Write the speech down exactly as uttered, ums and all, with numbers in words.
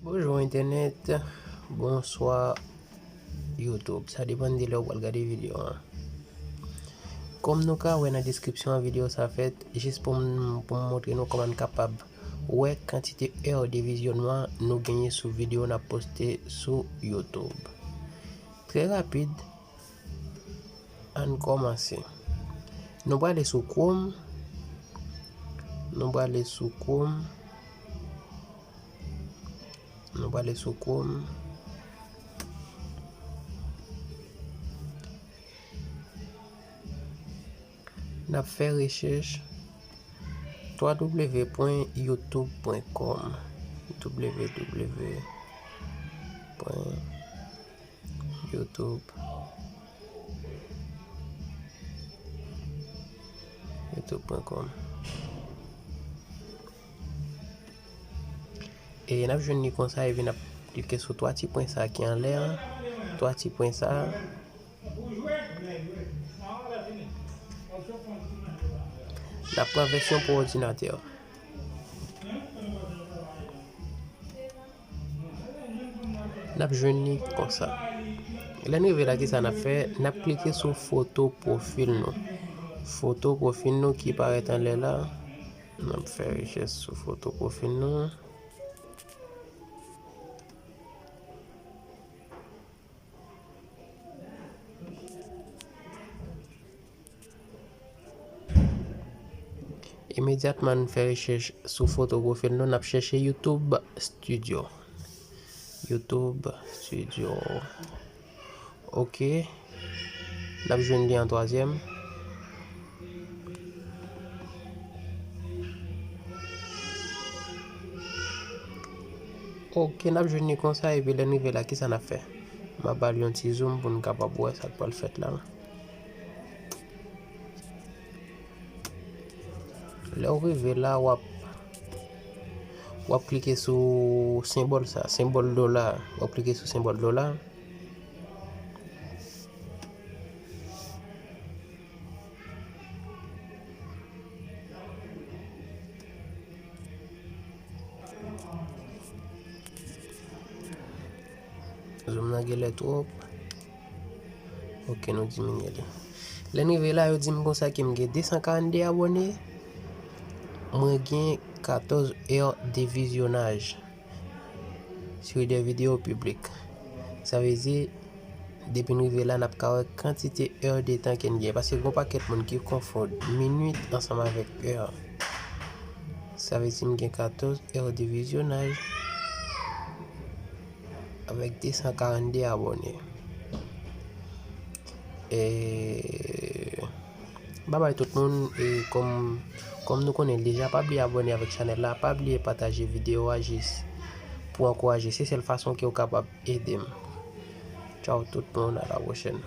Bonjou entènèt, bonswa YouTube. Sa depann de lè w pral gade videyo a. Kòm nou ka wè nan deskripsyon an, videyo sa fèt jis pou m, pou m montre nou kòman n kapab wè kantite è de vizyonman nou genyen sou videyo n ap poste sou YouTube. Trè rapid, ann kòmanse. Nou prale sou Chrome. Nou prale sou Chrome. Nou prale sou Chrome. N ap fè rechèch w w w pwen youtube pwen kòm. W w w pwen youtube youtube pwen kòm. E n ap jwenn li konsa, epi n ap klike sou twa ti pwen sa ki anlè an. Twa ti pwen sa. N ap pran vèsyon pou òdinatè. N ap jwenn li konsa. Lè n rive la, kisa n ap fè? N ap klike sou foto pwofil nou. Foto pwofil nou ki parèt anlè la. N ap fè rechèch sou foto pwofil nou. Imedyatman n fè rechèch sou foto pwofil nou, n ap chèche YouTube Studio. YouTube Studio. Ok. N ap jwenn li an twazyèm. Ok, n ap jwenn li konsa, epi lè n rive la, kisa n ap fè? M ap ba l yon ti zoom pou n kapab wè sa k pral fèt la. Lè w rive la, w ap, w ap klike sou senbòl sa, senbòl dola. W ap klike sou senbòl dola. Zoom nan genlè twòp. Ok, nou diminye li. Lè n rive la, yo di m konsa ke m gen de san karannde abòne. Mwen gen katòz è de vizyonaj sur des vidéos publiques. Sa vle di, depi n rive la, n ap ka wè kantite è de tan ke n gen. Paske gen yon pakèt moun ki konfonn minit ansanm avèk è. Sa vle di m gen katòz è de vizyonaj avèk de san karannde abòne. E, babay tout moun, e kòm, kòm nou konnen l deja, pa bliye abòne avèk chanèl la, pa bliye pataje videyo a jis pou ankouraje. Se sèl fason ke w kapab ede m. Tchaw tout moun, a la pwochèn.